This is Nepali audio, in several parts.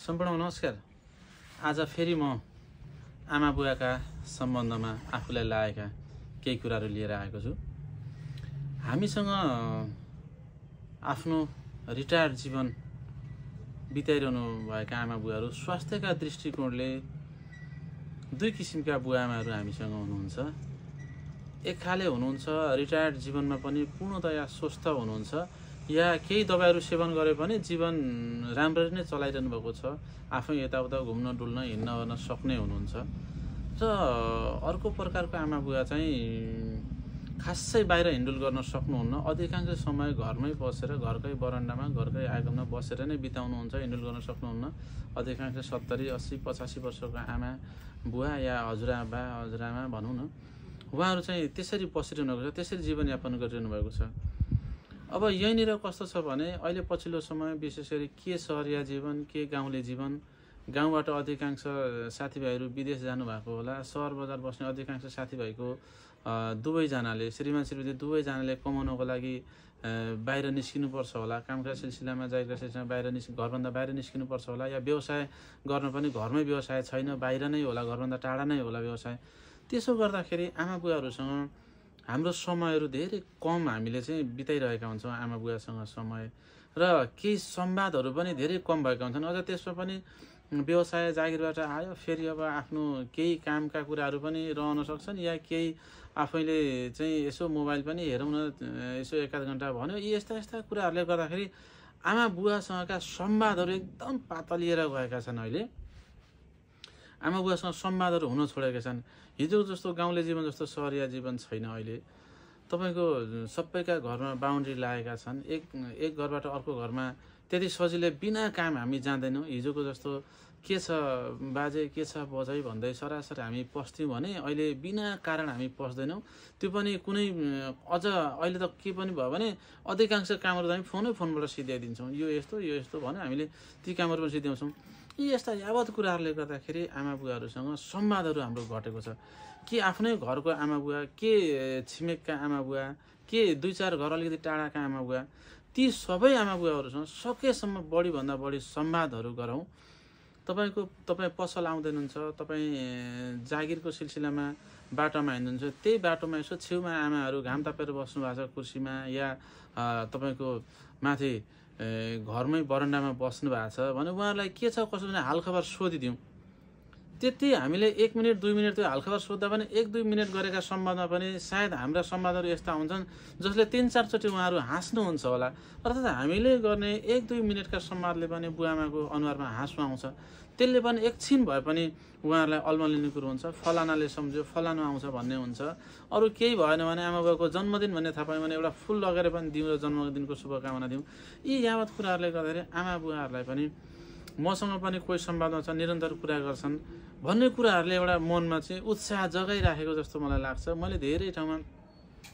सम्पूर्ण नमस्कार। आज फेरि म आमा बुवाका सम्बन्धमा आफूलाई लागेका केही कुराहरू लिएर आएको छु। हामीसँग आफ्नो रिटायर्ड जीवन बिताइरहनु भएका आमा बुवाहरू स्वास्थ्यका दृष्टिकोणले दुई किसिमका बुवा आमाहरू हामीसँग हुनुहुन्छ। एक खाले हुनुहुन्छ रिटायर्ड जीवनमा पनि पूर्णतया स्वस्थ हुनुहुन्छ या केही दबाईहरू सेवन गरे पनि जीवन राम्ररी नै चलाइरहनु भएको छ, आफै यताउता घुम्न डुल्न हिँड्न गर्न सक्ने हुनुहुन्छ। र अर्को प्रकारको आमा बुवा चाहिँ खासै बाहिर हिँडुल गर्न सक्नुहुन्न, अधिकांश समय घरमै बसेर घरकै बरन्डामा घरकै आँगनमा बसेर नै बिताउनुहुन्छ, हिँडुल गर्न सक्नुहुन्न। अधिकांश 70, 80, 85 वर्षको आमा बुवा या हजुरआबा हजुरआमा भनौँ न, उहाँहरू चाहिँ त्यसरी बसिरहनु भएको छ, त्यसरी जीवनयापन गरिरहनु भएको छ। अब यहीँनिर कस्तो छ भने अहिले पछिल्लो समय विशेष गरी के सहरिया जीवन के गाउँले जीवन, गाउँबाट अधिकांश साथीभाइहरू विदेश जानुभएको होला, सहर बजार बस्ने अधिकांश साथीभाइको दुवैजनाले श्रीमान श्रीमती दुवैजनाले कमाउनको लागि बाहिर निस्किनुपर्छ होला, कामका सिलसिलामा जागिरका सिलसिलामा घरभन्दा बाहिर निस्किनुपर्छ होला, या व्यवसाय गर्न पनि घरमै व्यवसाय छैन, बाहिर नै होला, घरभन्दा टाढा नै होला व्यवसाय। त्यसो गर्दाखेरि आमा बुवाहरूसँग हाम्रो समयहरू धेरै कम हामीले चाहिँ बिताइरहेका हुन्छौँ आमा बुवासँग समय, र केही संवादहरू पनि धेरै कम भएका हुन्छन्। अझ त्यसमा पनि व्यवसाय जागिरबाट आयो, फेरि अब आफ्नो केही कामका कुराहरू पनि रहन सक्छन्, या केही आफैले चाहिँ यसो मोबाइल पनि हेरौँ न, यसो एकाध घन्टा भन्यो, यी यस्ता यस्ता कुराहरूले गर्दाखेरि आमा बुवासँगका संवादहरू एकदम पातलिएर गएका छन्। अहिले आमा बुवासँग संवादहरू हुन छोडेका छन्। हिजो जस्तो गाउँले जीवन जस्तो सहरिया जीवन छैन। अहिले तपाईँको सबैका घरमा बााउन्ड्री लागेका छन्, एक घरबाट अर्को घरमा त्यति सजिलै बिना काम हामी जाँदैनौँ। हिजोको जस्तो के छ बाजे के छ बजाइ भन्दै सरासर हामी पस्थ्यौँ भने अहिले बिना कारण हामी पस्दैनौँ। त्यो पनि कुनै अझ अहिले त के पनि भयो भने अधिकांश कामहरू त हामी फोनबाट सिध्याइदिन्छौँ, यो यस्तो भन्यो हामीले ती कामहरू पनि सिध्याउँछौँ। यी यस्ता यावत कुराहरूले गर्दाखेरि आमा बुवाहरूसँग संवादहरू हाम्रो घटेको छ। के आफ्नै घरको आमा बुवा, के छिमेकका आमा बुवा, के दुई चार घर अलिकति टाढाका आमा बुवा, ती सबै आमा बुवाहरूसँग सकेसम्म बढीभन्दा बढी संवादहरू गरौँ। तपाईँ पसल आउँदैनुहुन्छ, तपाईँ जागिरको सिलसिलामा बाटोमा हिँड्नुहुन्छ, त्यही बाटोमा यसो छेउमा आमाहरू घाम तापेर बस्नु भएको छ कुर्सीमा, या तपाईँको माथि घरमै बरन्डामा बस्नु भएको छ भने उहाँहरूलाई के छ कसो भने हालखबर सोधिदिउँ। त्यति हामीले 1 मिनट 2 मिनट त्यो हालखबर सोद्धा पनि 1-2 मिनट गरेका संवादमा पनि सायद हाम्रा संवादहरू यस्ता हुन्छन् जसले 3-4 चोटि उहाँहरू हाँस्नुहुन्छ होला। अर्थात् हामीले गर्ने 1-2 मिनटका संवादले पनि बुवाआमाको अनुहारमा हाँसो आउँछ। त्यसले पनि एकछिन भए पनि उहाँहरूलाई अल्मलिने कुरो हुन्छ, फलानाले सम्झ्यो फलानु आउँछ भन्ने हुन्छ। अरू केही भएन भने आमा बाबाको जन्मदिन भन्ने थाहा पायो भने एउटा फुल लगेर पनि दिउँ र जन्मदिनको शुभकामना दिउँ। यी यावत कुराहरूले गर्दाखेरि आमा बुवाहरूलाई पनि मसँग पनि कोही संवादमा छ, निरन्तर कुरा गर्छन् भन्ने कुराहरूले एउटा मनमा चाहिँ उत्साह जगाइराखेको जस्तो मलाई लाग्छ। मैले धेरै ठाउँमा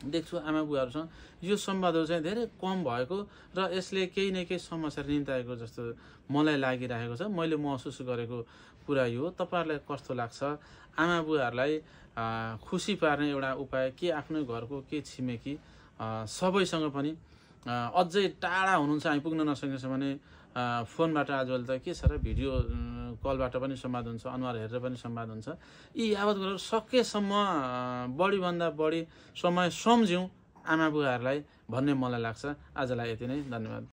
देख्छु आमा बुवाहरूसँग यो संवादहरू चाहिँ धेरै कम भएको र यसले केही न केही समस्या निम्ताएको जस्तो मलाई लागिरहेको छ। मैले महसुस गरेको कुरा यो हो। तपाईँहरूलाई कस्तो लाग्छ? आमा बुवाहरूलाई खुसी पार्ने एउटा उपाय के आफ्नै घरको के छिमेकी सबैसँग पनि अझै टाढा हुनुहुन्छ, हामी पुग्न नसकिन्छ भने फोनबाट आजकल त के छ र भिडियो कलबाट पनि संवाद हुन्छ, अनुहार हेरेर पनि संवाद हुन्छ। यी यावत गरेर सकेसम्म बढीभन्दा बढी समय सम्झ्यौँ आमा बुवाहरूलाई भन्ने मलाई लाग्छ। आजलाई यति नै, धन्यवाद।